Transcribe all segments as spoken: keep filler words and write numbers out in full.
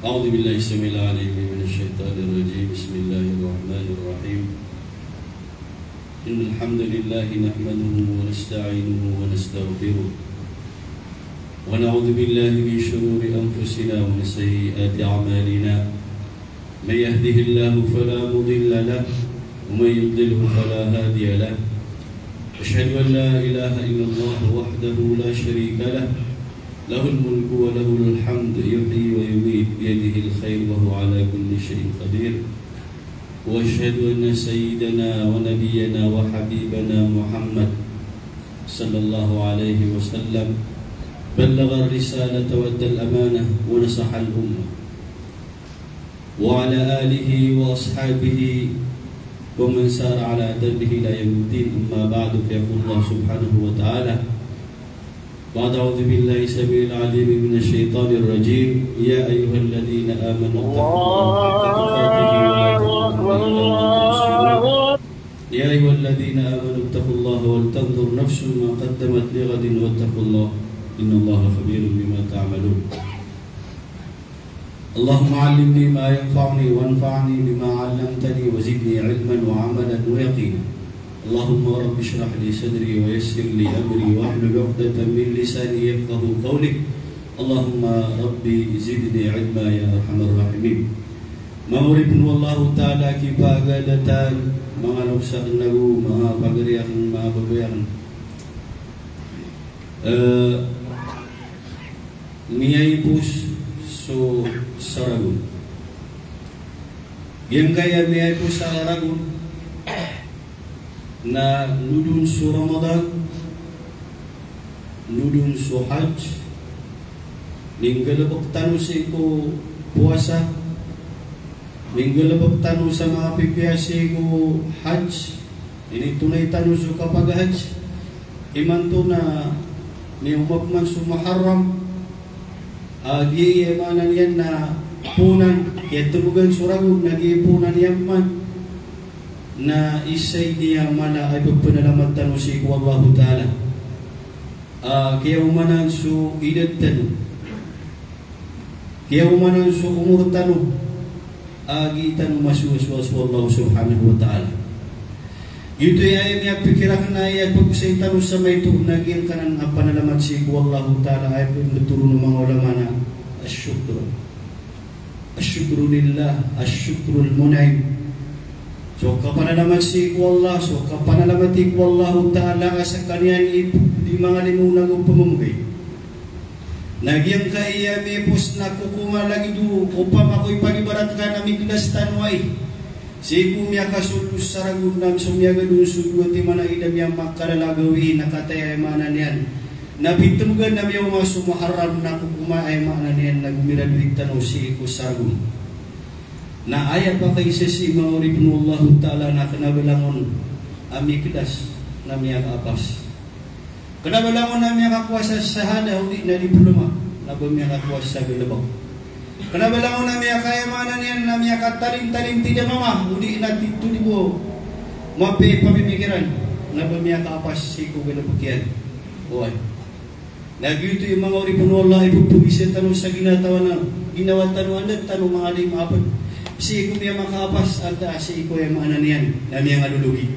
أعوذ بالله السميع العليم من الشيطان الرجيم. بسم الله الرحمن الرحيم. إن الحمد لله نحمده ونستعينه ونستغفره، ونعوذ بالله من شرور أنفسنا ومن سيئات أعمالنا. من يهده الله فلا مضل له، ومن يضلله فلا هادي له. أشهد أن لا إله إلا الله وحده لا شريك له، له الملك وله الحمد، يحيي ويميت، بيده الخير وهو على كل شيء قدير. وأشهد أن سيدنا ونبينا وحبيبنا محمد صلى الله عليه وسلم بلغ الرسالة وأدى الأمانة ونصح الأمة، وعلى آله وأصحابه ومن سار على دربه إلى يوم الدين. أما بعد، فيقول الله سبحانه وتعالى بعد أعوذ بالله السميع العليم من الشيطان الرجيم. يا أيها الذين آمنوا اتقوا الله حق تقاته ولا تموتن إلا وأنتم مسلمون. يا أيها الذين آمنوا اتقوا الله ولتنظر نفس ما قدمت لغد واتقوا الله إن الله خبير بما تعملون. اللهم علمني ما ينفعني وانفعني بما علمتني وزدني علما وعملا ويقينا. اللهم رب اشرح لي صدري ويسر لي أمري واحلل عقدة من لساني يفقهوا قولي. اللهم رب زدني علما يا أرحم الراحمين. Manga oripn o Allahu Ta'ala, kipagadatan, manga loks akn ago manga pagari akn, manga babay akn. Eh, miyaipos so saragon. Giyangkaya miyaipos a saragon na lodon so Ramadan, lodon so Hajj, minggalbk tano sii ko powasa, minggalbk tano sa manga pipiya sii ko Hajj, initonay tano so kapag-Hajj. Imanto na miyaoma pman so Muharram, a giya maana niyan na poon, kiyatmbogan so ragon na giya poon iyan pman. Na isa ini a mala a ippanalamat tano sii ko Allahu Ta'ala. A, kiyaomanan so idad tano. Kiyaomanan so omor tano, a gii tano masowasowa so Allah subhanahu wa ta'ala. Giyoto i aya miyapikir akn a aya pagosay tano sa maito na giyangkanan a panalamat sii ko Allahu ta'ala, a aya pmbtoron o manga ulama na ash-shukr. Ash-shukru lillah, ash-shukrul mun'im. So kapanalamat sii ko Allah, so kapanalamat ko Allahu ta'ala a skaniyan i di manga limo nago pmbgay. Na giyangkaya miyapos na kokoma lagid o opama ko ipagibarat ka na miklas tano ai. Sii ko miyakasold sa ragon na so miyagadon so dowa timan a id a miyamakalala a gawii na kataya aya maana niyan na pitmbgan na miyaoma so Muharram na kokoma aya maana niyan na gomiraduwit tano sii ko sa ragon. Na aya pakaisa sii manga oripn o Allahu ta'ala na kna ba langon a miklas na miyakaapas. Kna ba langon a miyakakowa sa shahada odi na diploma, na ba miyakakowa sa galbk. Kna ba langon a miyaka, aya maana niyan na miyakatalin-talin tida mama, odi na titho di bo mapiya i pamimikiran, na ba miyakaapas sii ko galbk iyan. Oway. Na giyoto i manga oripn o Allah, ipphowasa tano sa ginawa tano, ginawa tano, anda tano manga di maapd. Sii ko miyamakaapas, antaa sii ko aya maana niyan na miyangalologi.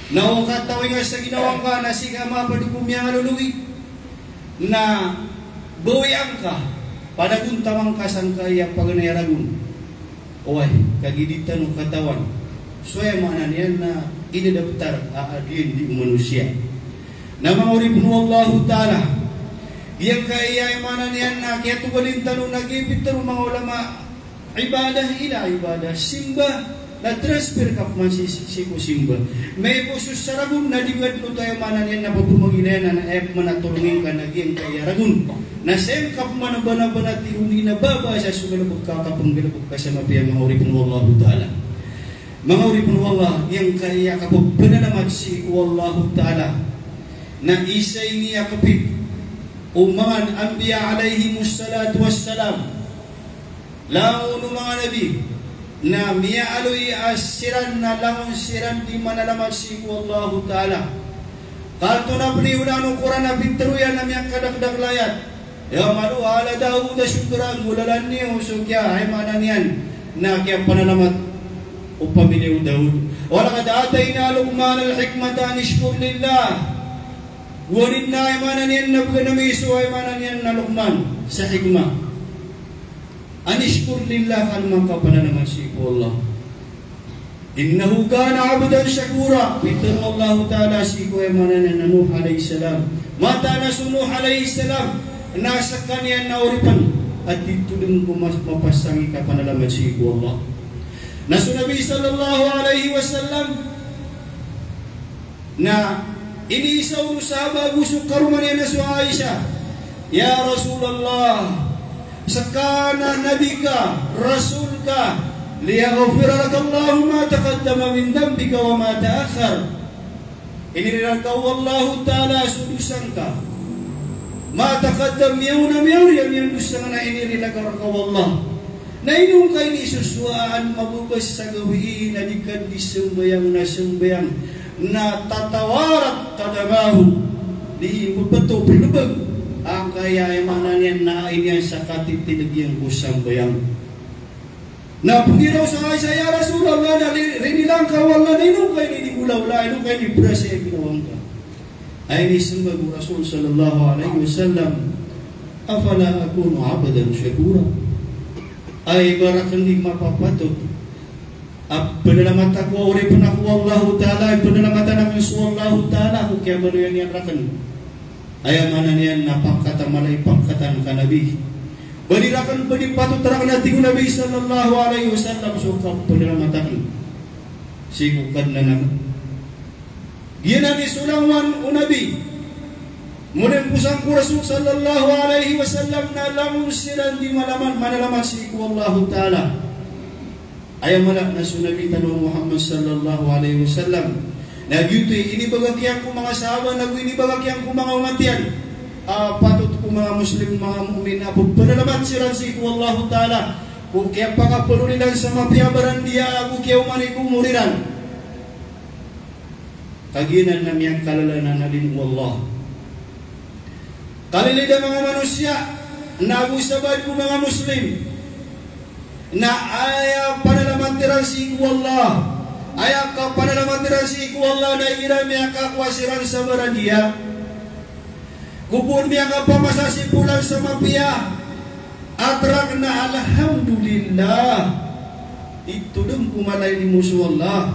Na o katawinga sa ginawa ngka na sii ka maapd ko miyangalologi, na bawian ka, panagontaman ka sangkaya paganay a ragon. Oway, kagiya di tano katawan so aya maana niyan na inadaptar a adn di o manosiya. Na manga oripn o Allahu ta'ala, giyangkaya aya maana niyan na kiyatogalin tano na giya pitharo o manga ulama, ibadah ila ibadah, simba na transfer ka pman sii, sii ko simba. Maipos so saragon na di ngka dn oto, aya maana niyan na pphangilaya na aya pman a tolongin ka na giyangkaya ragon na sii ngka pman banabanati odi na babasa so galbk ka, kapnggalbk ka sa mapiya, manga oripn o Allahu ta'ala. Manga oripn o Allah, giyangkaya kapphanamat sii ko Allahu ta'ala na isa ini a kapit o manga anbiya alayhimus salatu wassalam. Langon o manga nabi na miyaaloy a siran na langon siran di manalamat sii ko Allahu ta'ala. Ka antonaa pn i olan o Qur'an a pitharo iyan a miyakadakdakl a ayat? I'malu ala Dawuda shukra, golalan iyo so kiya, aya maana niyan na kiyapanalamat o pamilya o Dawud. Wa laqad atayna Luqmanal hikmata anishkur lillah. Gowani na aya maana niyan na bgan ami so aya maana niyan na Luqman sa hikmah. Anishkur lillah, ka an makapanalamat sii ko Allah. Innahu kana abdan shakura. Pitharo o Allahu Ta'ala sii ko aya maana niyan na Nuh alayhis salam. Mataan a so Nuh alayhis salam na skaniyan na oripn a titho dn ko mas mapasang i kapanalamat sii ko Allah. Na so Nabi sallallahu alayhi wasallam na iniisa o sahaba ago so karoma niyan a so Aisha, "Ya Rasulullah, ska na nabi ka, rasul ka, liyaghfira laka Allahu ma taqaddama min dhanbika wa ma ta'akhkhar." Inirila rka o Allahu Ta'ala so dosa ngka. Ma taqaddam, miyaona, miyaori a miyandosa ngka na inirila rka o Allah. Na ino ngka ini sosowaan mababas sa gawii na di ka di sambayang na sambayang na tatawarat qadamahu, di mbto plbg angkaya aya maana niyan na iniyan sa katitindg iyan ko sambayang. Na pgiraw sa Aisha, "Ya Rasulullah, na ri-, rinila ngka o Allah, na ino ngka ini di golaola, ino ngka ini brasa i ginawa ngka?" Aya inismbag o Rasul sallallahu alayhi wasallam, "Afala akunu abdan shakura?" Ay, ba rakn di mapapatot a pnalamat ako, oripn ako o Allahu Ta'ala, ay pnalamatan akn so Allahu Ta'ala ko kiyabaloyan iyan rakn. Aya maana niyan na pangkat a mala i pangkatan ka nabi. Ba di rakn pd i patot rakn, a tig o Nabi sallallahu alayhi wasallam, so kapnalamat akn sii ko Kadnan akn. Giyanan i so langowan o Nabi. Monimpos angka o Rasul sallallahu alayhi wasallam na langon siran di malaman, manalamat sii ko Allahu Ta'ala. Aya mala na so Nabi tano a Muhammad sallallahu alayhi wasallam. Na giyoto i inibagak iyan ko manga sahaba, na go inibagak iyan ko manga omat iyan. A patot ko manga Muslim, manga mu'min, a ppanalamat siran sii ko Allahu Ta'ala ko kiyapakaporo iran sa mapiya a barandiya ago kiyaomani ko omor iran. Kagiya nan na miyangkalala na limo o Allah. Kalilid a manga manosiya, na ago sabaad ko manga Muslim, na aya panalamat iran sii ko Allah, aya kapanalamat iran sii ko Allah na igira miyakakowa siran sa barandiya, ko bo miyakapamasa sii ko olan sa mapiya a trak na alhamdulillah. Ito dn ko mala i limo so Allah.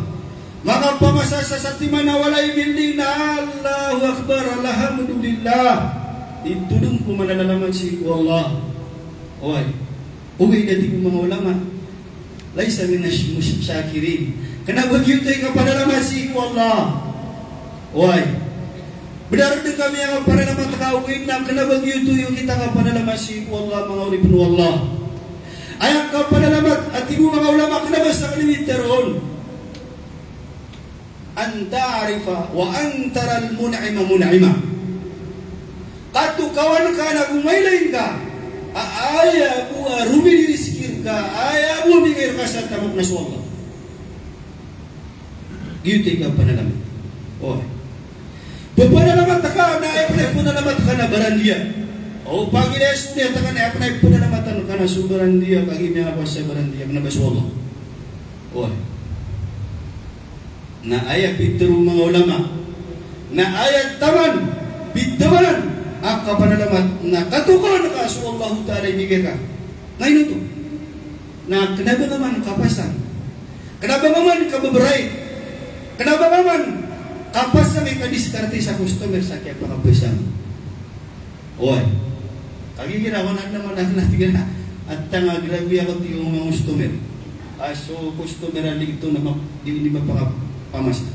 Makapamasa sa satiman a walay building na Allahu Akbar, alhamdulillah. Ito dn ko manalamat sii ko Allah. Oway. Ogaid a tig o manga ulama, laysa minash mush-, shakirin. Kna ba giyoto i kapanalamat sii ko Allah. Oway. Bnar dn ka miyakapanalamat ka, ogaid na kna ba giyoto i okit a kapanalamat sii ko Allah, manga oripn o Allah. Aya kapanalamat a tig o manga ulama, kna ba sa kna mitharo on. An ta'rifa wa an taral mun'ima mun'ima. Katokawan ka na go mailay ngka a aya bo a romini rizki rka, aya bo a migay rka sa tamok na so Allah. Giyoto i kapanalamat. O. Ppanalamat ka na aya pn a ppanalamat ka na barandiya. O, pagilay so niyat ka na aya pn a ppanalamat ka na so barandiya, kagiya miyakakowa sa barandiya, kna ba so Allah. O. Na aya pitharo o manga ulama, na aya taman, pithamanan a kapanalamat na katokawan ka so Allahu Ta'ala i migay rka. Na ino oto? Na kna ba nga man kapasang, kna ba nga man kababray, kna ba nga man kapasang i kadiskarte sa customer sa kiyapakapasang. Oway. Kagiya kira ko na naman na tig iyan a, at tanga grabe ako, tig o manga customer. A so customer a di ito na ma-, di, di mapakapamasa.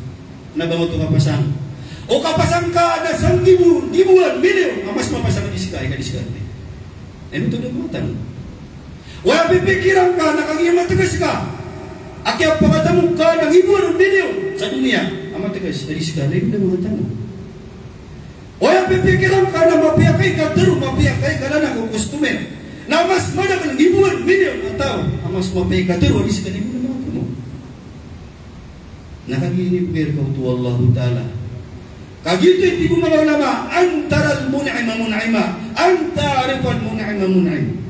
Kna ba nga oto kapasang? O kapasang ka na sanggibo, giboan, milyon, a mas mapasang di ska i kadiskarte. Ino oto dn matan. Oway, pipikiran ka na kagiya matgas ka a kiyapakatamok ka na giboan, milyon sa doniya a matgas a di ska, na ino dn matan. Oway, pipikiran ka na mapiya ka i katharo, mapiya ka i kalalan ko customer, na mas madakl, giboan, milyon a taw a mas mapiya i katharo a di ska, na ino dn matan. Na kagiya inibgay rka oto o Allahu Ta'ala Kagiya oto i tig o manga ulama, an taral mun'ima mun'ima, an ta'rifal mun'ima mun'im.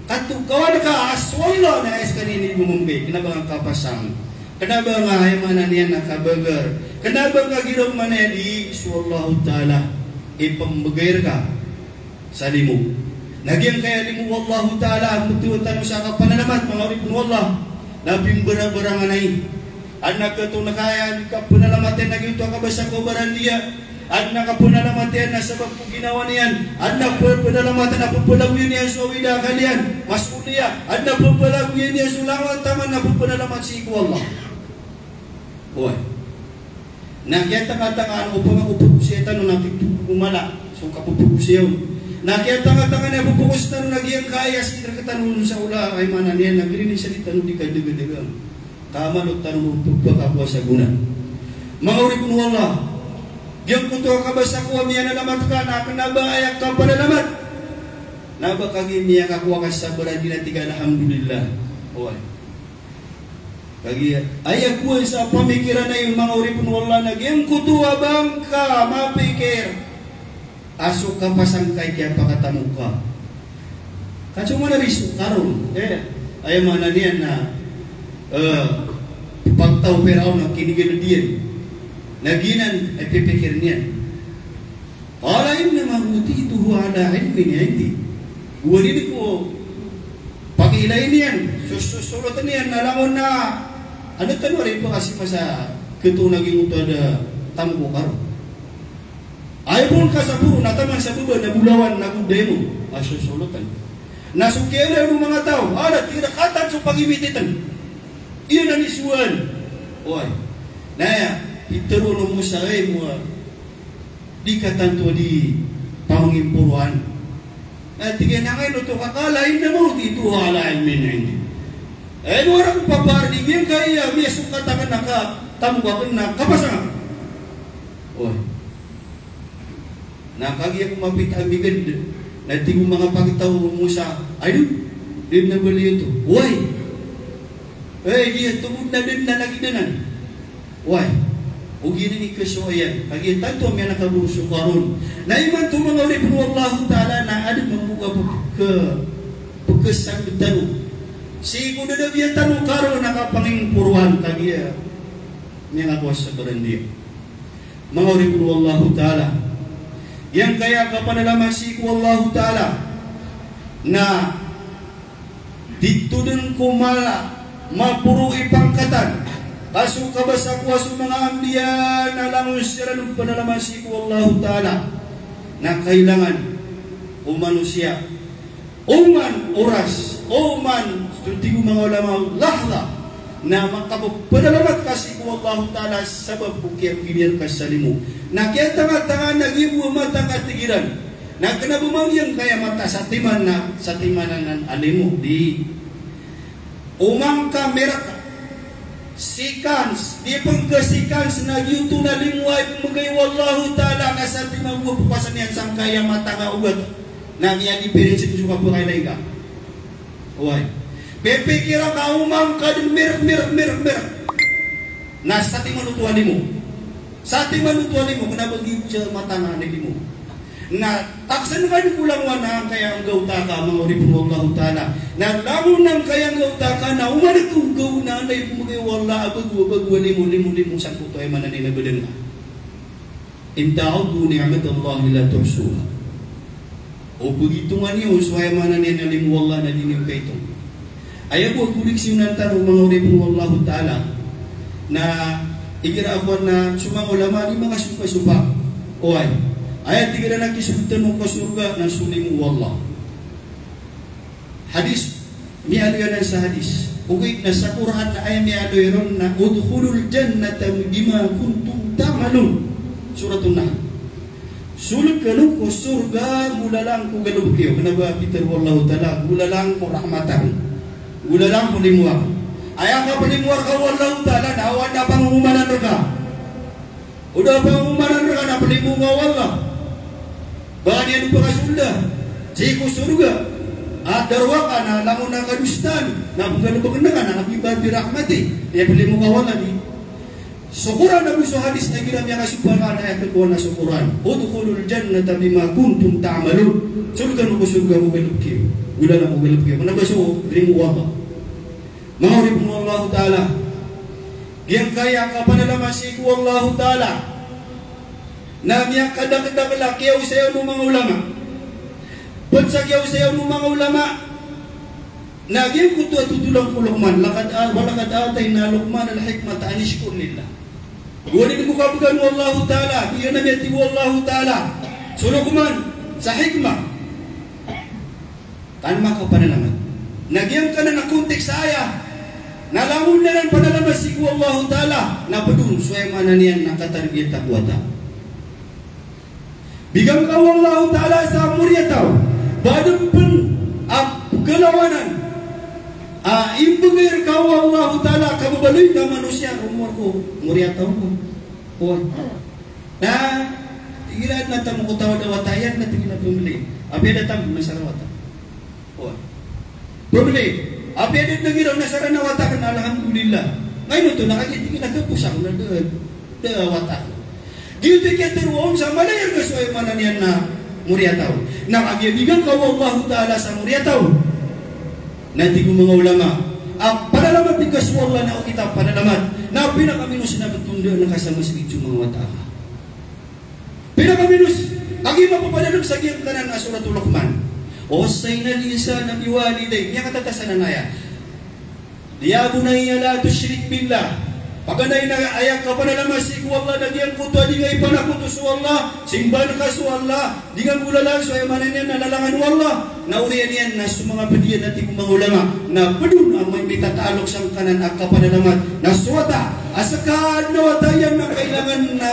Katokawan ka a so Allah na aya skaniyan i mamamgay, kna ba ngka kapasang, kna ba ngka, aya maana niyan na kabagar, kna ba ngka giraw man aya di so Allahu Ta'ala i pmbgay rka sa limo. Na giyangkaya limo o Allahu Ta'ala a mtoon tano sa kapanalamat, manga oripn o Allah, na pimbarabara ngka na i. Adn a katoon ka aya di kapnalamat iyan a giyoto a kabasa ko barandiya. Adn a kapnalamat iyan na sabap ko ginawa niyan. Adn a pphalamat na pphalagoyan iyan so awid a akal iyan, mas'uliyah. Adn a pphalagoyan iyan so langowan taman na pphalamat sii ko Allah. Oway. Na kiyatangatangaan o pamangopogos iyan tano na pipogos ko mala so kapopogos iyan. Na kiyatangatangaan iyan a popogos tano na giyangkaya sii rktano sa ola, aya maana niyan na giri ni sa di tano di kadagadaga. Kamalot tano pphakakowa sa gona. Manga oripn o Allah, giyangkoto a kabasa ko a miyanalamat ka na kna ba aya kapanalamat. Na ba kagiya miyakakowa ka sa barandiya na tig ka alhamdulillah. Oway. Kagiya aya kowan sa pamikiran anan, manga oripn o Allah, na giyangkoto a ba ngka mapikir a so kapasang ka i kiyapakatamok ka. Ka so maana ri so karon, eh, aya maana niyan na, eh, pagtaw o Firaun a kinign iyan. Na giyanan i pipikir iyan. Qala innama utituhu ala ilmin indi. Gowani ko pakiilay niyan, so, so, solotn iyan na langon na, ano tano ari, ba kasi masa katoon a giyoto a da tamok ko karon. Ay pn ka sa poro na taman sa baba na bolawan na go diamond a sosolotn. Na so kiyailay o manga taw, a da tig iran a kataan so pagimitit iyan. Iyan a nisowan. Oway. Na aya pitharo o Musa, ay mo, di ka tanto di pamangimporoan. Na tig iyan a angkaino oto ka, qala innama utituhu ala ilmin indi. Ino a rk papaar di giyangkaya miyasokat akn a katamok akn na kapasang akn. Oway. Na kagiya ko mapita a migd, na tig o manga pagtaw o Musa, ay, di dn a bali oto. Oway. Ay, di oto bo na dn a lagid anan. Oway. Ogaid na inisowa iyan. Kagiya tanto a miyanakaboro so Qarun. Na imanto, manga oripn o Allahu Ta'ala, na adn mambo ka pk-, pkhasagd tano sii ko dadabiyan tano o Qarun a kapangimporoan, kagiya miyakakowa sa barandiya. Manga oripn o Allahu Ta'ala, giyangkaya kapanalamat sii ko Allahu Ta'ala na di todn ko mala maporo i pangkatan, ka so kabasa ko a so manga anbiya na langon siran pnalamat sii ko Allahu Ta'ala, na kailangan o manosiya oman oras, oman, so tig o manga ulama, lahza, na makapphalamat ka sii ko Allahu Ta'ala sabap ko kiyapiliyan ka sa limo. Na kiyatangatangaan a giya bo a mata ka, tig iran, na kna ba man giyangkaya mata, satiman na, satiman anan a limo, di. Oman ka mirk, seconds, di pn ka seconds na giyoto na limo a ipmbgay o Allahu Ta'ala, ka satiman bo a pokasan iyan sangkaya mata ka ogat. Na miyadipirensi ko so kapakailay ka. Oway. Pipikira ka oman ka dn mirk, mirk, mirk, mirk. Na satiman oto a limo. Satiman oto a limo, kna ba giya mata na limo. Na taksn ka dn ko langowan a angkaya nggawta ka, manga oripn o Allahu Ta'ala. Na langon angkaya nggawta ka na oman ka ogaw na anda ipmbgay o Allah a bago, a bago a limo, limo, limo sangkoto, aya maana niyan na badan ka. In ta'uddu ni'matallahi la tuhsuha. O pagitonga niyo so, aya maana niyan na limo o Allah, na di niyo kaitong. Aya bo a koleksiyonan tano, manga oripn o Allahu Ta'ala, na igira a kowan na so manga ulama di makasopasopa. Oway. Aya tig iran a kisold tano ko sorga na so limo o Allah. Hadis, miyaaloy anan sa hadis. Ogaid na sa Qur'an na aya miyaaloy ron na, "Udkhulul jannata bima kuntum ta'malun." Suratun Nahl. Sold kano ko sorga golalan ko galbk iyo. Kna ba pitharo o Allahu Ta'ala, golalan ko rahmat akn, golalan ko limo akn. Aya kaplimo rka o Allahu Ta'ala na o da pangomanan rka. O da pangomanan rka na plimo ka o Allah. Ba niyan pakasolda sii ko sorga a darowaka na langon a kadosaan, na pnggalbkn ka na bima rahmati. Aya plimo ka o Allah di. So Qur'an ago so hadis na igira miyakasompay ka na aya khakowa na so Qur'an. Udkhulul jannata bima kuntum ta'malun. Sorga ko sorga ko galbk iyo. Golalan ko galbk iyo. Kna ba so rimo o Allah. Manga oripn o Allahu Ta'ala. Giyangkaya kapanalamat sii ko Allahu Ta'ala na miyakadakdakl a kiyaosayan o manga ulama. Pd sa kiyaosayan o manga ulama na giyangkoto a totolan ko Luqman, laqad a-, wa laqad atayna Luqmanal hikmata an ishkur lillah. Gowani dn ko kabgan o Allahu Ta'ala, giyanan i tig o Allahu Ta'ala. So Luqman, sa hikmah. Ka an makapanalamat. Na giyangkanan a konteks sa aya na langon anan panalamat sii ko Allahu Ta'ala, na pd on so aya maana niyan na katarbiyat ko wata. Bigan ka o Allahu Ta'ala sa moriyataw, ba adn pn a pkhalawanan a imbgay rka o Allahu Ta'ala, kababaloy ka manosiya, omor ko moriyataw ko. Oway. Na igira adn a tamok o taw a da wata iyan, na tig iyan a pmbli. Apiya da tamok na sara wata. Oway. Pmbli. Apiya da dn a giraw na sara na wata akn, alhamdulillah. Ngayon oto, na kagiya tig iyan a kaposan na da, da wata akn. Giyoto i kiyatharo on sa mala iyan ka so aya maana niyan na moriyataw. Na kagiya bigan ka o Allahu Ta'ala sa moriyataw. Na tig o manga ulama a panalamat ka so Allah na o kita panalamat na pinakaminos na ptondaan ka sa masgit so manga wata ka. Pinakaminos, kagiya mapapadalm sa giyangkanan a Suratul Luqman. Wa wassaynal insana biwalidayhi. Miyakatatasan a aya. Ya bunayya la tushrik billah. Paganay na aya kapanalamat sii ko Allah na giyangkoto a di nga ipanakoto so Allah, simbaan ka so Allah, di nga golalan so aya maana niyan na lalangan o Allah. Na oriyan iyan na so manga pd iyan a tig o manga ulama na pd on a may mitataalok sangkanan a kapanalamat na so wata a ska adn a wata iyan na kailangan na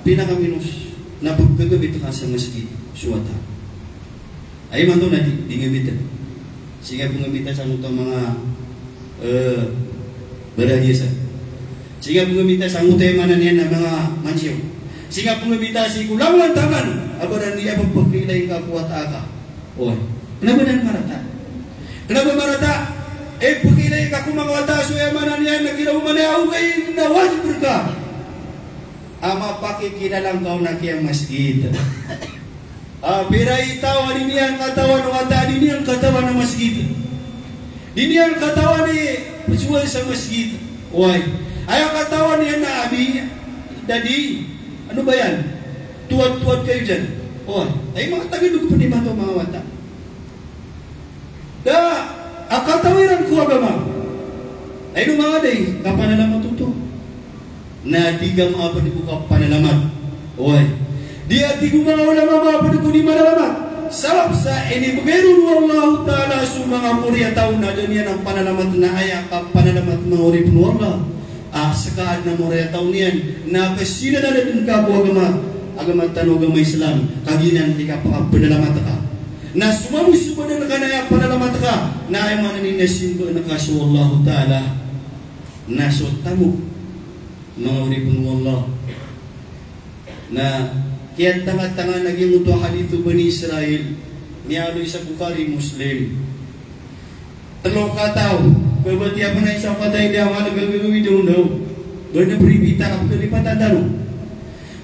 pinakaminos na pkhagamit ka sa masgit so wata. Aya imanto na di, di nggamita. Sii nga pnggamita sangkoto a manga, eh, barahiyasan. Sii nga pnggamita sangkoto a aya maana niyan na manga mansiyo. Sii nga pnggamita sii ko langowan taman a ba adn a ipkhailay ka ko wata ka. Oway. Kna ba dn marata. Kna ba marata. Ipkhailay ka ko manga wata so aya maana niyan na kira o mala a ogaid na wajib rka a mapakikilala ngka on a kiyamasgit. A, pira i taw a di niyan katawan o wata, di niyan katawan a masgit. Di niyan katawan i pzowal sa masgit. Oway. Aya katawan iyan na abi, dadi, ano ba yan? Tuwad-tuwad kayo dyan. Oway. Ay, manga Tagalog pn imanto, manga wata. Da a katawi ran ko agama. Ay, no manga da i kapanalamat oto. Na di ka mapd ko kapanalamat. Oway. Di a tig o manga ulama mapd ko di manalamat. Sabap sa inibgay ron o Allahu Ta'ala so manga moriyataw na da niyan a panalamat na aya kapanalamat manga oripn o Allah. A, ska adn a moriyataw niyan na kasinan a da dn ka ko agama, agama tano a agama Islam, kagiya nan di ka pakapanalamat ka. Na so mamo so badan ka na aya panalamat ka, na aya maana niyan na simbaan ka so Allahu Ta'ala. Na so tamok, manga oripn o Allah. Na kiyatangatangan a giyoto a hadith o Bani Israil, miyaaloy sa Bukhari, Muslim. Tlo kataw, babatiya pn a isa katay di a mala gagawid on daw. Ba na pripita ka pkhalipatan tano.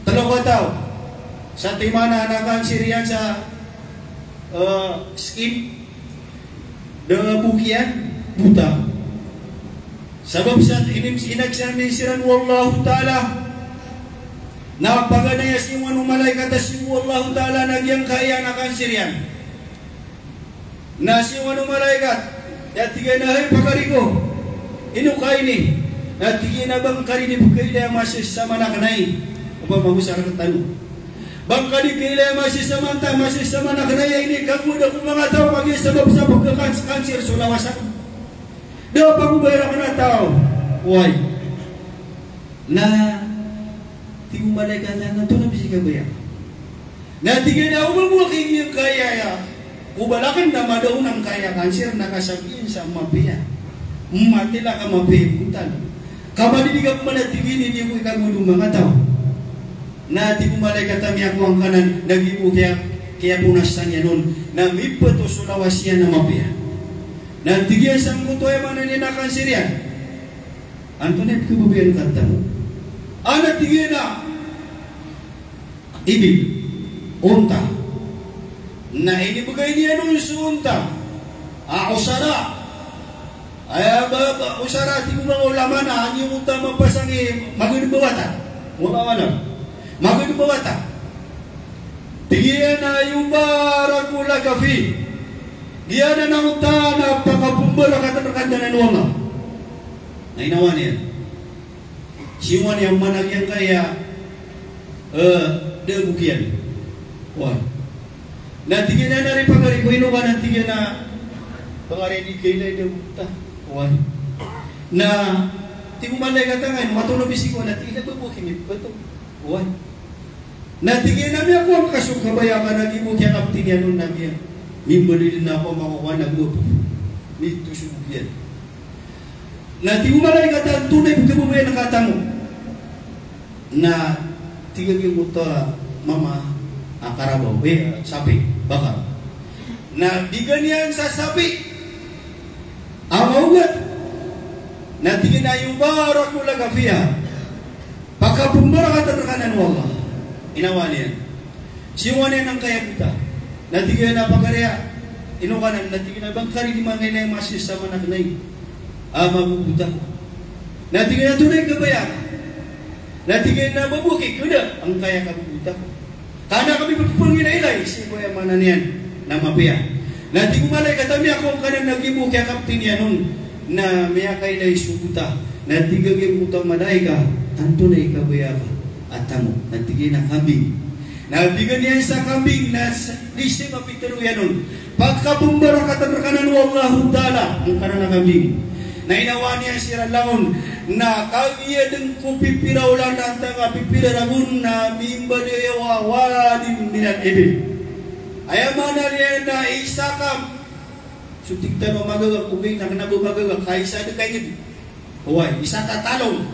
Tlo kataw, satiman a na-cancer iyan sa, eh, skin. Da a bok iyan, bota. Sabap sa inim-, inagsamin siran o Allahu Ta'ala. Na paganay a siyongan o malaikat a siyong o Allahu Ta'ala na giyangkaya na-cancer iyan. Na siyongan o malaikat, na tig iyan a, "Hay pakari ko, ino ka ini?" Na tig iyan a, "Ba ngka di pkhailay a masa sa saman a kna i." Opama ko sa rktano. "Ba ngka di pkhailay a masa sa saman ta, masa sa saman a kna i, a inikagowad ako ko manga taw, kagiya sabap sa pkha-canc-, cancer so lawas ako." Da a pagobayar akn a taw. Oway. Na tig o malaikat a, "Na antonaa i kabaya?" Na tig iyan a, "Oba bo aki giyangkaya aya kobal akn na madaon angkaya cancer na kasabiyan sa mapiya. Matila ka mapiya i botal. Ka ba di ka pman a tig iyan i di ako ikagowad o manga taw." Na tig o malaikat a, "Miyakowa ngka nan." Na giyoto kiya-, kiyaponasan iyan on. Na mipato so lawas iyan a mapiya. Na tig iyan sangkoto a aya maana niyan na cancer iyan, "Antonaa i pkhababayaan ka rktano?" Ana tig iyan a ibil, onta. Na inibgay niyan on so onta a ushara. Aya ba, ba, ushara, tig o manga ulama na aya onta mapasang i magadn ba wata. Wallahu a'lam. Magadn ba wata. Tig iyan a yubaraku laka fih. Giyanan a onta na pakapmbarakatan rka anan o Allah. Na inawa niyan. Siyowa niyan man a giyangkaya, eh, da a bok iyan. Oway. Na tig iyan a, na ri pagari ko, ino ka, na tig iyan a, pagari, di kailay da a bok ta. Oway. Na tig o malaikat a, ino ka oto na bisik ko, na tig iyan a, ba bok ini, ba oto. Oway. Na tig iyan a, miyakowa ngka so kabaya ka na giya bok iyan a kaptin iyan on na giya. Mimbaloy dn a kowa makokowa na giya bok. Mito so bok iyan. Na tig o malaikat a, antonaa i kababaya ka a tamok? Na tig a giyangkoto a mama a karabaw, eh, sapi, bakar. Na bigan iyan sa sapi a maogat. Na tig iyan a, yubaraku laka fiha. Pakapmbarakatan rka anan o Allah. Inawa niyan. Siyowa niyan angkaya bok ta. Na tig iyan a, pagari, ino ka anan? Na tig iyan a, ba ngka di mangailay a masa sa manak na i, a, mabobota ko. Na tig iyan a, antonaa i kabaya ka? Na tig iyan a, ba bok i, kda angkaya kabobota ko. Ka an kami pphangilay-ilay sii ko, aya maana niyan na mapiya. Na tig o malaikat a, miyakowa ngka anan a giya bok iyan a kaptin iyan on na miyakailay so bota. Na tig a giyangkoto a malaikat a, antonaa i kabaya ka a tamok? Na tig iyan a, kambing. Na bigan iyan sa kambing, na s-, di siya mapitharo iyan on. Pakapmbarakatan rka anan o Allahu Ta'ala angkanan a kambing. Na inawa niyan siran langon, na kagiya dn ko pipira olan antaa ka pipira ragon na mimbaloy a wadin minal ibil. Aya maana niyan na isa ka, so tig tano a magagak, okay, na kna ba magagak, ka isa dn ka ingd. Oway, isa ka talong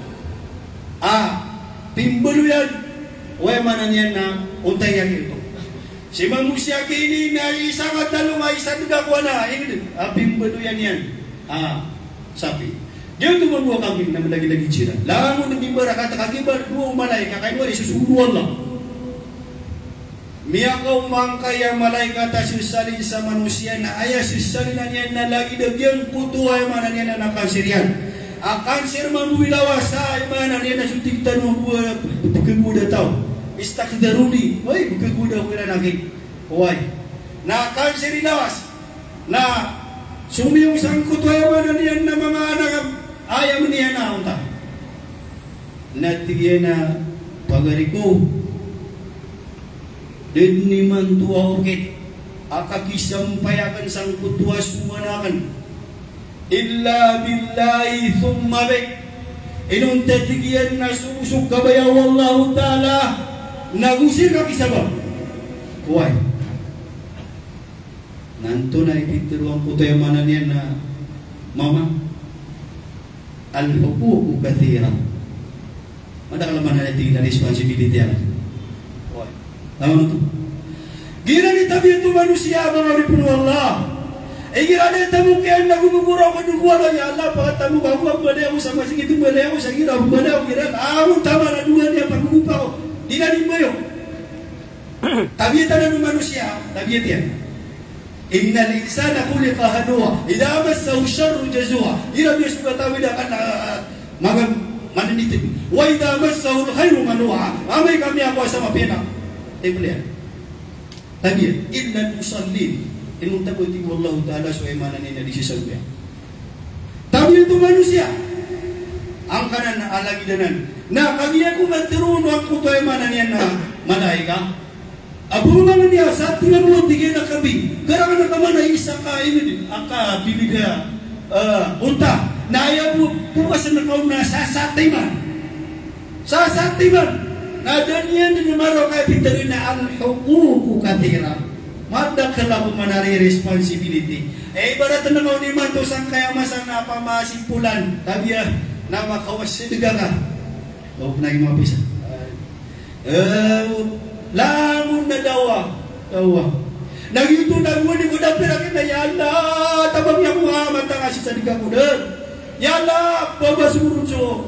a pimbaloyan. Oway, maana niyan na onta iyan oto. Si manosiya kini na isa ka talong a isa dn ka kowan a ingd a pimbaloyan iyan a sapi. Giyoto mambo a kambing na malagilagid siran. Langon a mimbarakat ka giya ba dowa o malaikat ka ino a di sosogo o Allah. Miyakaoma angkaya malaikat a sesalin sa manosiya na aya sesalinan iyan na lagid a giyangkoto a aya maana niyan na cancer iyan. A cancer mambo i lawas a aya maana niyan na so tig tano a bo a pkhagoda taw. Istakdaruni, oway, pkhagoda ko iran aki. Oway. Na cancer i lawas. Na somiyong sangkoto a aya maana niyan na manga anak a, aya maana niyan na onta. Na tig iyan a, pagari ko, da dn imanto a okit a kakisampay akn sangkoto a soman akn, illa billahi thumma bik. Inonta, tig iyan, na so, so kabaya o Allahu Ta'ala, na go sii rka kisabap. Oway. Na antonaa i pitharo angkoto a aya maana niyan na mama? Al-huququ kathira. Madakl a maana niyan, tig iyan, a responsibility iyan. Oway. Tama oto. Giyanan i tabiat o manosiya, manga oripn o Allah. Igira a da a tamok iyan na gomogoraok a dowa, ya Allah, pakatamok ako, a mbala ako sa masgit, mbala ako sa gira, mbala ako gira. Ago taman a dowa niyan pagogopa ko. Di na di mbayo. Tabiat anan o manosiya, tabiat iyan. Innal insana khuliqa halu'a, idha massahu sharru jazua. Igira a miyasogat a wida ka na, ah, maga-, mananitib. Wa idha massahul khairu manu'a. Amay ka miyakowa sa mapiya na, eh, pilihan. Tabiat, illal musallin. Inonta bo, tig o Allahu Ta'ala, so aya maana niyan na di sisawaya. Tabiat o manosiya. Angkanan a lagid anan. Na kagiya ko man tharoon o angkoto a aya maana niyan na malaikat. Ago manga niya sa tig iyan bo, tig iyan a kambing. Karangan ka man a isa ka ingd a kabilig a, eh, onta. Na aya bo, bo ka sa nakaona sa satiman. Sa satiman, na da niyan dn maro ka pitharo na al-huququ kathira. Madakl a pman a responsibility. Eh, ibarat na kaon imanto sangkaya masa na pamasimpulan, tabiya, na makawas sa dga ka. O, pnay mapisa. Eh, langon na dawa, dawa. Na giyoto na gowani ko dapira kna, ya Allah, tabang iyan ko a mata nga sii sa dga ko dn. Ya Allah, pabasmorn so.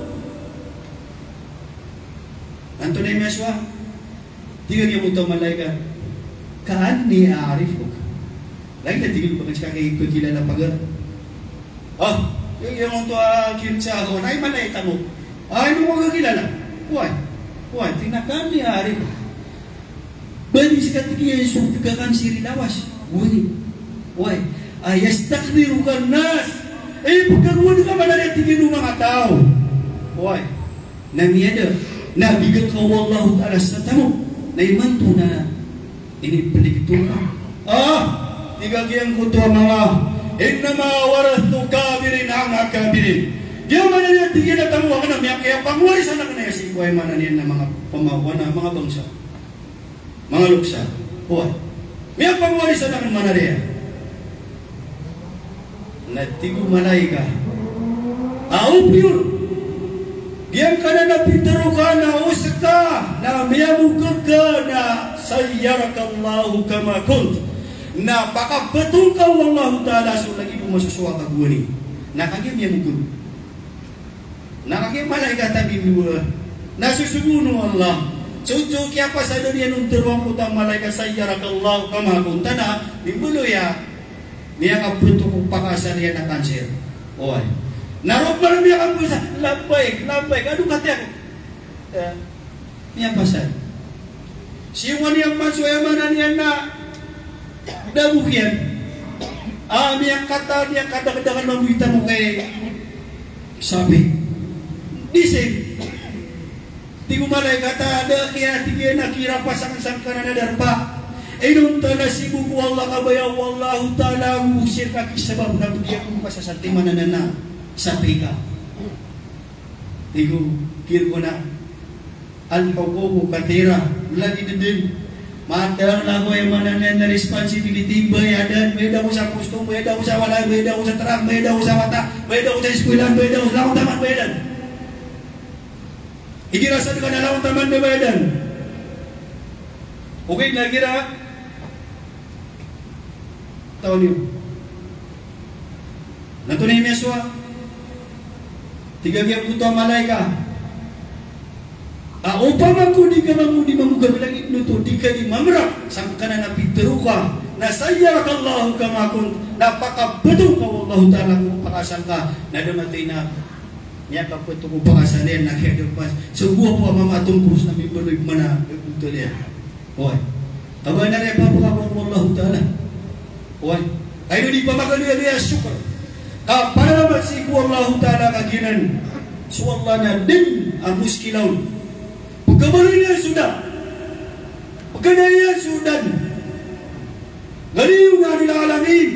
Antonaa i miyasowa? Tig a giyangkoto a malaikat, "Ka'anni a'rifuka." Lagid a tig iyan, ba ka sii ka kikilala pagar. Ah, giyangkoto a kinsa ako, na imanto tamok. Ah, ino ko kakilala? Oway. Oway, tig iyan a, "Ka'anni a'rifuka." Ba di sii ka, tig iyan, so pkakan sii lawas. Oway. Oway. "Ayastahdirukan nas." Eh, pkagowad ka man a, tig iyan, o manga taw. Oway. Na miyada, na bigan ka o Allahu Ta'ala sa tamok, na imanto na iniplik to ka. Ah, tig a giyangkoto a mama, "Innama warrastu kabiran an akabirin." Giya maana niyan, tig iyan, a tamok akn na miyakapangwarisan akn aya sii ko, aya maana niyan na manga pamawana, manga bangsa. Manga lokes a. Oway. Miyapangwarisan akn man a riya. Na tig o malaikat a, "Opiyon. Giyangkanan a pitharo ka na oska, na miyamokag ka, na sayyarakallahu kama kunt. Na pakabtong ka o Allahu Ta'ala so lagid o masosowa ka gowani." Na kagiya miyamokag. Na kagiya malaikat a mindowa, na sosogoon o Allah. So, so kiyapasadan iyan on tharoon ko ta malaikat, "Sayyarakallahu kama kunta," na mimbaloy a miyakabtong ko pakaasal iyan a cancer. Oway. Na roo man miyakabtong sa, "Labbaik, labbaik, ado kati ako." Eh, Miyapasad. Siyongan iyan man so, aya maana niyan na, da bo kiyan. Ah, miyakata, miyakadakdakl mambo i tamok i sapi. Di sii. Tig o malaikat a, da kiya, tig iyan, a kirapas akn sangkanan a darpa. Inonta na sii bo ko Allah, kabaya o Allahu Ta'ala ago sii rka kisabap na bo di ako kasasatiman anan a sapi ka. Tig o, kir ko na, al-huququ kathira, lagid dn. Madakl ago, aya maana niyan na responsibility, mbayad, mbayad ako sa posto, mbayad ako sa walay, mbayad ako sa trak, mbayad ako sa wata, mbayad ako sa eskwela, mbayad ako sa langon taman, mbayad. Igira sa dn ka na langon taman, mbayad. Okay, na igira Taw niyo. Na antonaa i miyasowa? Tig a giyangkoto a malaikat a, opama ko di ka mambo di mambo ka bilangit oto, di ka di mamrak sangkanan a pitharo ka, na sayyarakallahu kama kunt, na pakabtong ka o Allahu Ta'ala ko pakaasal ka, na da matay na miyakabtong ko pakaasal iyan, na kiyadagpas. So, gowa ko a mama a tongkos na mimbaloy mana, da botol iyan. Oway. Kabaya na riya pakapawa o Allahu Ta'ala. Oway. Kagiya di pamagaloya a shukr. Kapanalamat sii ko Allahu Ta'ala ka giyanan so Allah na dn a muskila on. Pkabaloy niyan so da. Pkadai iyan so da. Ghaniyun 'anil 'alamin.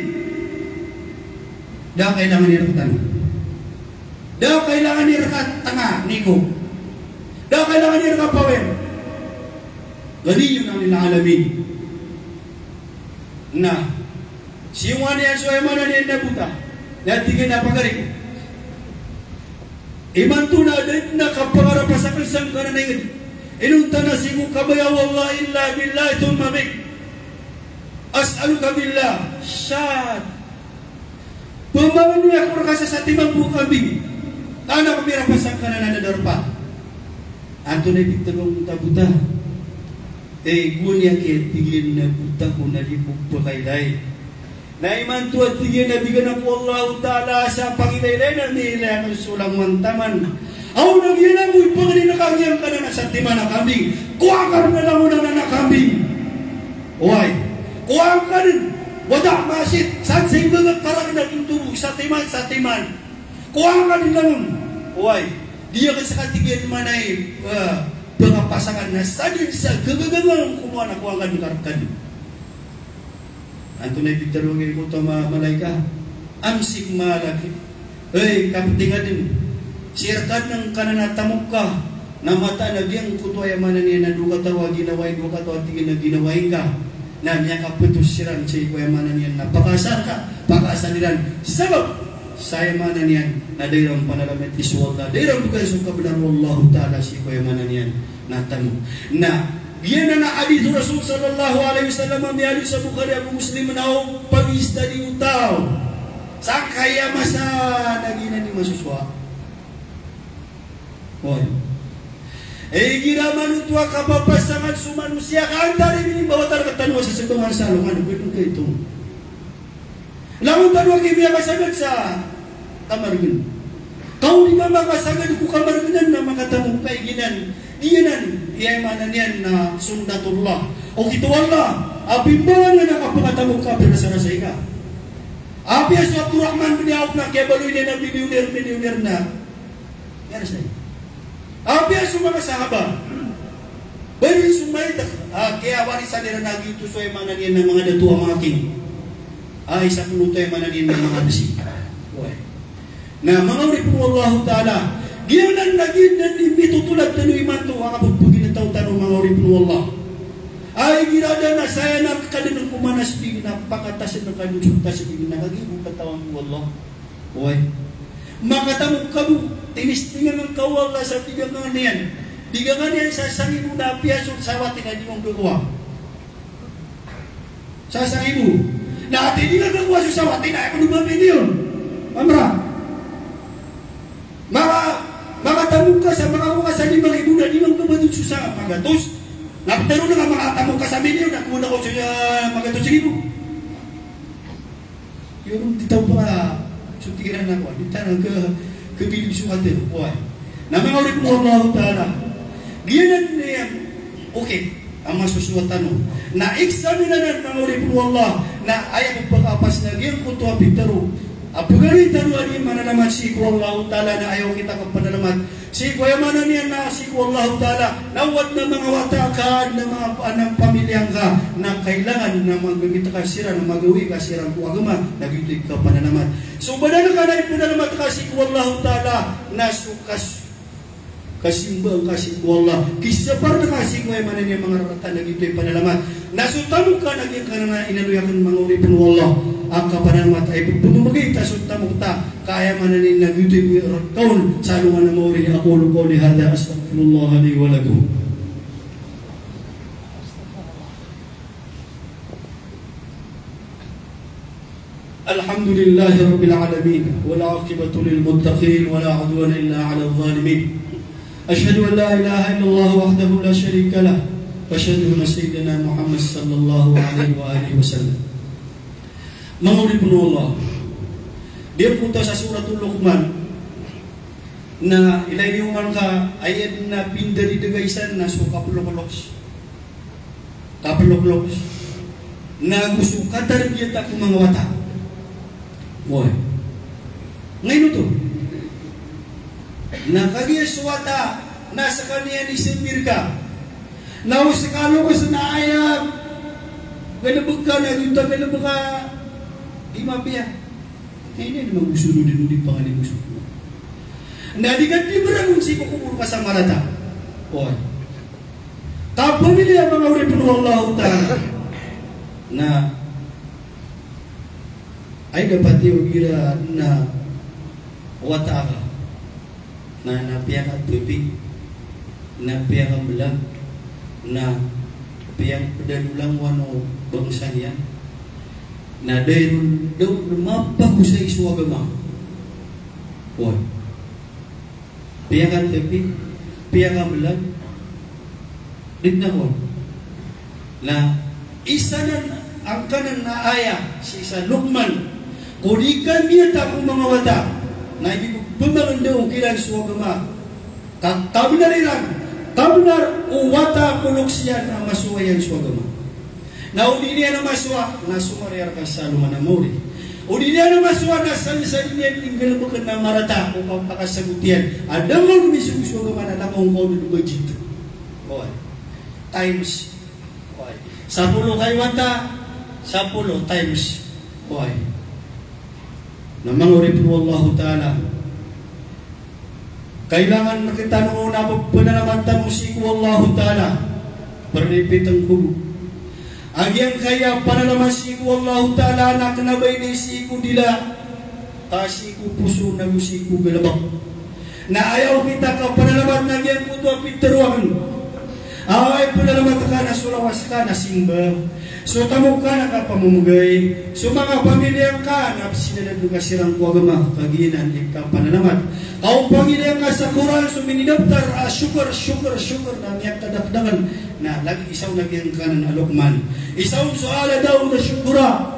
Da kailangan iyan rktano. Da kailangan iyan rka tanga, niko. Da kailangan iyan rka power. Ghaniyun 'anil 'alamin. Na siyongan iyan so, aya maana niyan na bota. Na tig iyan a, pagari ko, imanto na da dn a kapangarap a sakn sangkanan a ingd. Inonta na sii ko kabaya o Allah, illa billah thumma bik. As'aluka billah. Shad. Pmangni ako rka sa satiman bo a kambing. Ka an ako mirap sangkanan a darpa. Antonaa i pitharo angkoto a bota? Eh, gowani a kiya, tig iyan, na bota ko na di ko pkailay. Na imanto a, tig iyan, na bigan ako o Allahu Ta'ala sa pangilaylay na miyailay akn so langowan taman. Aw na giyanan bo i pangnin ka giyangkanan a satiman a kambing. Kowaa ka dn a langon anan a kambing. Oway. Kowaa ka dn. Wada' ma shi'ta. Sadn sa ibagak ka rakn a ginto bo. Satiman, satiman. Kowaa ka dn langon. Oway. Di akn ska, tig iyan, maana i, eh, pkapasakan na sadn sa gagagangan ko manga kowaa ka dn karkad. Antonaa i pitharo angkoto a ma-, malaikat? Amsik malak. Hay, kaptinga dn. Sii rka dn angkanan a tamok ka. Na mataan a giyangkoto, aya maana niyan na dowa kataw a ginawai, dowa kataw a tig iyan a ginawai ngka, na miyakaptos siran sii ko, aya maana niyan na pakaasal ka, pakaasal iran. Sabap sa, aya maana niyan na da iran panalamati so Allah, da iran bgan so kabnar o Allahu Ta'ala sii ko, aya maana niyan na tamok. Na giyanan a hadith o Rasul sallallahu alaihi wasallam a miyahadis a Bukhari ago Muslim na o pag-study o taw sangkaya masa na giyanan i masosowa. Oway. Igira manoto a kapapasangan so manosiya ka antaa i inimbawata rktano a sasmbangan sa alongan, gdn kaito. Langon tano a kimiyakasagad sa kamargn. Ka o di ka makasagad ko kamargnan na makatamok ka iginan, giyanan i aya maana niyan na sunnatullah. Okit o Allah a pimbangan iyan a kapakatamok ka a pirasarasay ka. Apiya so Abdurrahman bin Auf na kiyabaloy niyan a milyoner, milyoner na. Aya sa, apiya so manga sahaba, bali so maito a kiyawarisan iran a giyoto so aya maana niyan na manga dato a manga king. A isa pn oto aya maana niyan na manga bsi. Oway. Na manga oripn o Allahu Ta'ala, giyanan na giyanan i mitotolad tano imanto a kapagpaginetaw tano, manga oripn o Allah. A igira adn a saya na kadn ko manas pig na pakatas na kadn so tas pig na kagiya bo katawan o Allah. Oway. Makatamok ka bo, tinistingan ka o Allah sa tig a ngka niyan. Tig a ngka niyan sa sangibo na apiya so sawat na di ngka kakowa. Sa sangibo. Na ati di ngka kakowa so sawat na aya ko dowa milyon. Amra. Maka, makatamok ka sa makakowa ka sa lima ribo na di ngka kakowa so sa magatos. Na pitharo ngka makatamok ka sa milyon, na kowa na ko so, ah, magatos ribo. Iyo ron di taw pala so tig iran a kowan, di tano ka, kabilib so katharo, oway. Na manga oripn o Allahu Ta'ala, giyanan iyan, okay, a masosowa tano. Na examine anan, manga oripn o Allah, na aya bo pakapas na giyangkoto a pitharo a pagari tano a di manalamat sii ko Allahu Ta'ala, na aya okit a kapanalamat sii ko aya maana niyan na sii ko Allahu Ta'ala, na o adn a manga wata ka, adn a manga, adn a pamilya ngka, na kailangan na magamit ka siran, na magawii ka siran ko agama, na giyoto i kapanalamat. So badn ka na ipanalamat ka sii ko Allahu Ta'ala, na so kas-, kasimba ngka sii ko Allah, kisapar ngka sii ko aya maana niyan manga rarata, na giyoto i panalamat. Na so tamok ka na giyangkanan a inaloy akn, manga oripn o Allah, a kapanalamat a ipphmbgay ta so tamok ta, ka aya maana niyan na giyoto i rk on sa alongan a maori. أقول قولي هذا أستغفر الله لي ولكم. الحمد لله رب العالمين، والعاقبة للمتقين، ولا عدوان إلا على الظالمين. أشهد أن لا إله إلا الله وحده لا شريك له، وأشهد أن سيدنا محمد صلى الله عليه وآله وسلم. Manga oripn o Allah, di ko ta sa Suratul Luqman, na ilay niyo man ka ayat na pindari dagaisan na so kaploklok. Kaploklok. Na go so katarbiyata ko manga wata. Oway. Ngayon oto. Na kagiya so wata na skaniyan i sambir ka. Na o skaloks na aya galbk ka na giyoto a galbk ka di mapiya. Kaya ini magoso do di panganin goso. Na di ka di meragon sii ko kobor ka sa marata. Oway. Kapamilya, manga oripn o Allahu Ta'ala. Na aya dapat iyo igira na wata ka na, na piyakathapi, na piyakamblag, na piyakapdalolang wano bangsa niyan. Na da iron daw mapagosay so agama. Oway. Piyakathapi, piyakamblag. Di na ko. Na isa nan angkanan a aya sii sa Luqman, ko di ka miyata ko manga wata na ibi ko pmangndao kiran so agama. Ka, kabnar iran, kabnar o wata ko loks iyan a masowa iyan so agama. Na o di niyan a masowa, na somari rka sa alongan a maori. O di niyan a masowa, na salsali niyan i galbk na marata o kapakasagot iyan. Adn a misogo so agama na langon ka o di budget. Oway. Times. Oway. Sapolo ka i wata, sapolo times. Oway. Na manga oripn o Allahu Ta'ala, kailangan rktano na pphanalamatan sii ko Allahu Ta'ala. Pripitn ko bo a giyangkaya panalamat sii ko Allahu Ta'ala na kna ba ini sii ko dila, ka sii ko poso na go sii ko galbk. Na aya okit a kapanalamat na giyangkoto a pitharo akn Ay, panalamat ka na so lawas ka na simba, so tamok ka na kapamamagay, so manga pamilya ngka na psinanad ka siran ko agama, kagiya nan i kapanalamat. Ka o pangilaya ngka sa Qur'an so minidaptar a shukr, shukr, shukr na miyakadakdakl, na lagid isa on a giyangkanan a Luqman. Isa on so ala Daud shukura.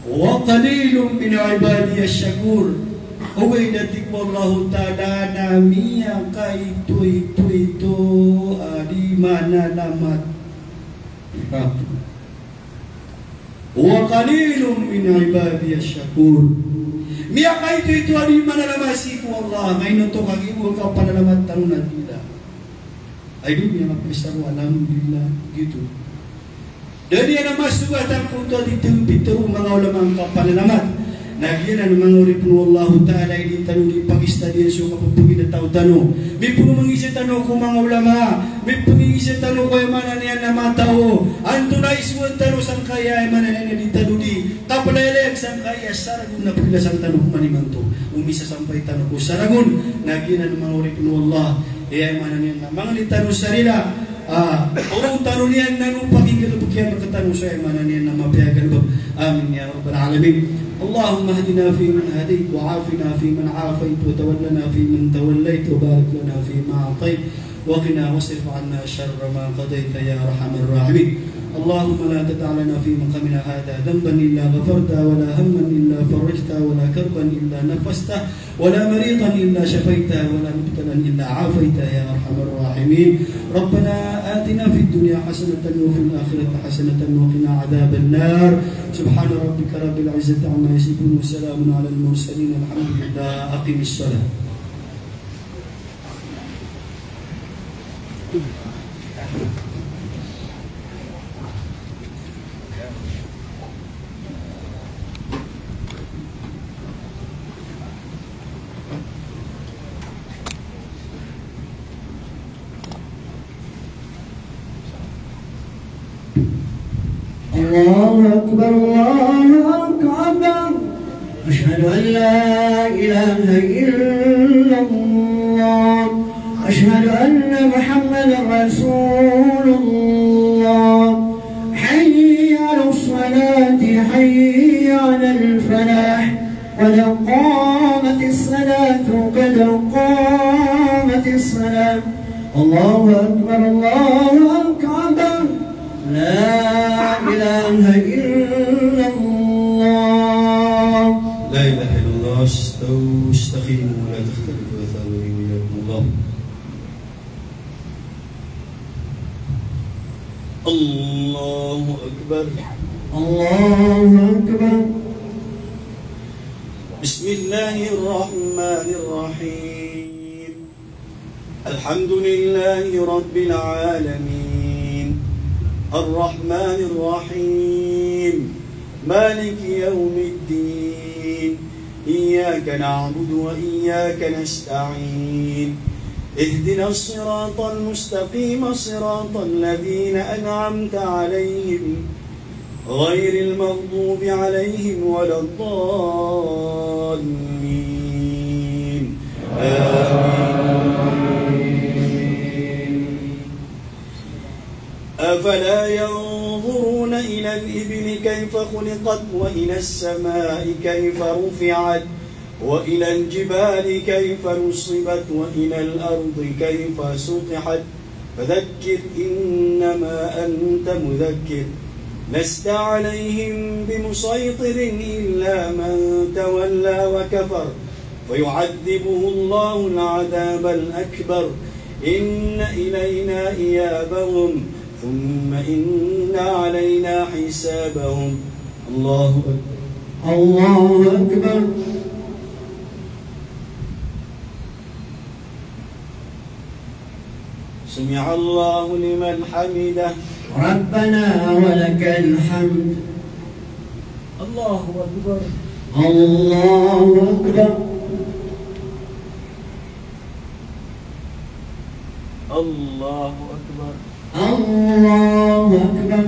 Wa qalilun min ibadiyash shakur. Ogaid a tig o Allahu Ta'ala na miyakaito-ito-ito a di manalamat. Wa qalilun min ibadiyash shakur. Miyakaito-ito a di manalamat sii ko Allah. Maino oto kagiya bo kapanalamat tano na dila. Ay, di niyan mapasad o alhamdulillah, giyoto. Da niyan a masogat angkoto a di tano pitharo o manga ulama a kapanalamat. Na giyanan manga oripn o Allahu Ta'ala, i di tano di pagistadiyan so kapapaginetaw tano. Mipmangizay tano ko manga ulama, mipmangizay tano ko aya maana niyan a manga taw. Antonaa i sogat tano sangkaya aya maana niyan a di tano di kaplayalayag sangkaya saragon na paglasang tano ko manimanto. O misasampay tano ko saragon, na giyanan manga oripn o Allah. Aya maana niyan na mangni tano sa rila, ah, oro tano niyan na no pakinggalbk iyan rktano sa aya maana niyan na mapiya a galbk. Amin ya rabbal alamin. اللهم اهدنا فيمن هديت، وعافنا فيمن عافيت، وتولنا فيمن توليت، وبارك لنا فيما أعطيت، وقنا واصرف عنا شر ما قضيت يا أرحم الراحمين. اللهم لا تدع لنا في مقامنا هذا ذنبا إلا غفرته، ولا هما إلا فرجته، ولا كربا إلا نفسته، ولا مريضا إلا شفيته، ولا مبتلى إلا عافيته يا أرحم الراحمين. ربنا آتنا في الدنيا حسنة وفي الآخرة حسنة وقنا عذاب النار. سبحان ربك رب العزة عما يصفون وسلام على المرسلين والحمد لله. أقم الصلاة. الله أكبر، الله أكبر. أشهد أن لا إله إلا الله. أشهد أن محمدا رسول الله. حي على الصلاة، حي على الفلاح. قد قامت الصلاة، قد قامت الصلاة. الله أكبر، الله أكبر. لا إله إلا الله. لا إله إلا الله. استو-، استقيموا ولا تختلفوا. أثابني وإياكم الله. الله أكبر. الله أكبر. بسم الله الرحمن الرحيم. الحمد لله رب العالمين. الرحمن الرحيم. مالك يوم الدين. إياك نعبد وإياك نستعين. اهدنا الصراط المستقيم، صراط الذين أنعمت عليهم، غير المغضوب عليهم ولا الضالين. آمين. أفلا ينظرون إلى الإبل كيف خلقت وإلى السماء كيف رفعت وإلى الجبال كيف نصبت وإلى الأرض كيف سطحت. فذكر إنما أنت مذكر. لست عليهم بمسيطر إلا من تولى وكفر. فيعذبه الله العذاب الأكبر. إن إلينا إيابهم ثم إن علينا حسابهم. الله أكبر. الله أكبر. سمع الله لمن حمده. ربنا ولك الحمد. الله أكبر. الله أكبر. الله أكبر. الله أكبر.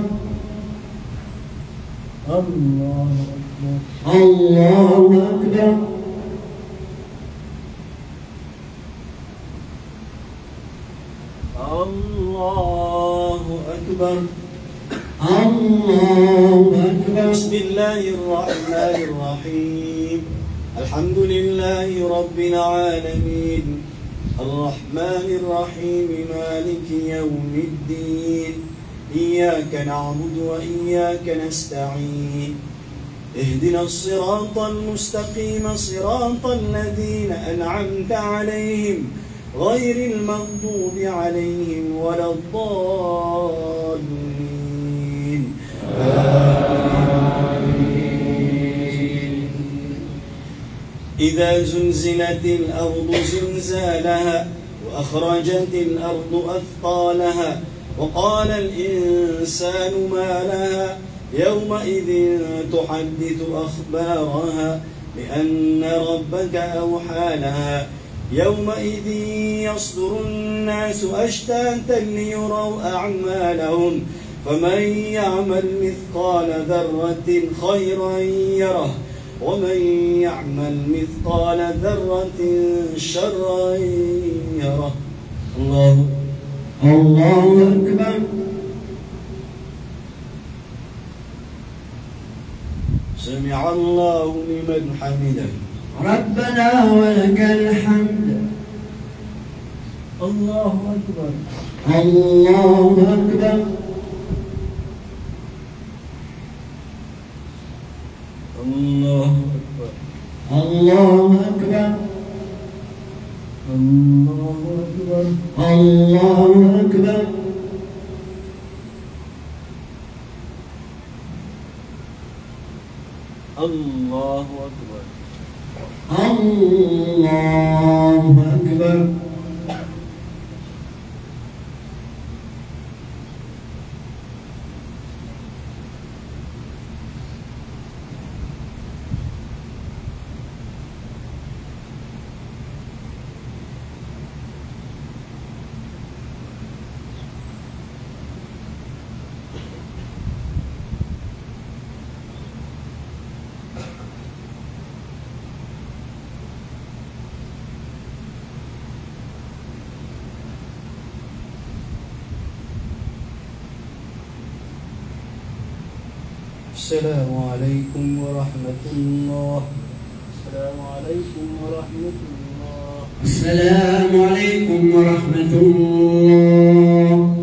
الله أكبر. الله أكبر. الله الله أكبر. بسم الله الرحمن الرحيم. الحمد لله رب العالمين. الرحمن الرحيم. مالك يوم الدين. إياك نعبد وإياك نستعين. اهدنا الصراط المستقيم، صراط الذين أنعمت عليهم، غير المغضوب عليهم ولا الضالين. آمين. إذا زلزلت الأرض زلزالها، وأخرجت الأرض أثقالها، وقال الإنسان ما لها، يومئذ تحدث أخبارها، بأن ربك أوحى لها، يومئذ يصدر الناس أشتاتا ليروا أعمالهم، فمن يعمل مثقال ذرة خيرا يره، ومن يعمل مثقال ذرة شرا يره. الله، الله أكبر. سمع الله لمن حمده. ربنا ولك الحمد. الله أكبر. الله أكبر. الله أكبر. الله أكبر. الله أكبر. الله أكبر. الله أكبر. الله أكبر. السلام عليكم ورحمة الله. السلام عليكم ورحمة الله. السلام عليكم ورحمة الله.